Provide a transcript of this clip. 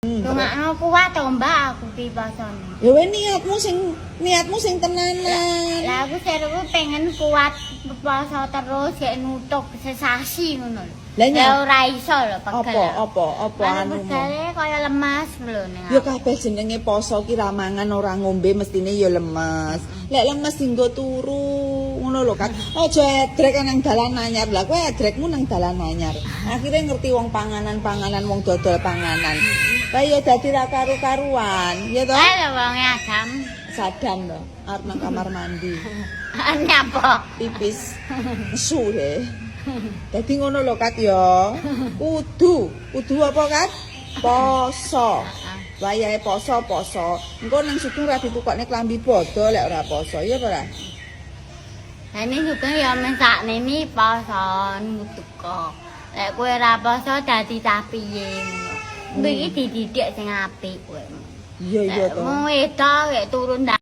Dongakno kuat to, Mbak, aku ki posone. Ya weh, niatmu sing tenanan. Lah, aku seru pengen kuat poso terus gek nutuk sesasi ngono lho. Lah, Lah, ora iso lho, pegel. Apa apa apa Anu anumu? Pegele kaya lemas lho ning. Ya kabeh jenenge poso ki ra mangan ora ngombe mestine ya lemes. Lek lemes dinggo turu ngono lho kan. Aja edrek nang dalan anyar. Lah, kowe edrekmu nang dalan anyar. Akhirnya ngerti wong panganan-panganan, wong dodol panganan. Lah ya dadi ra karu-karuan, ya toh? Lah lho, wonge Adam. Sadam lho, arep nang kamar mandi. Nyapa? Pipis. Nesu deh. Dadi ngono lho, Kat, ya. Kudu, kudu apa, Kat? Poso. Wayahe poso poso. Engko nang Sugeng ra ditukokne klambi bodo lek ora poso, ya apa ora? Lah, ini juga ya mesakne ni poso nutuk kok. Lek kowe ora poso dadi cah piye ngono. Kowe iki dididik sing apik kowe. Iya iya to. Wong wedok lek turun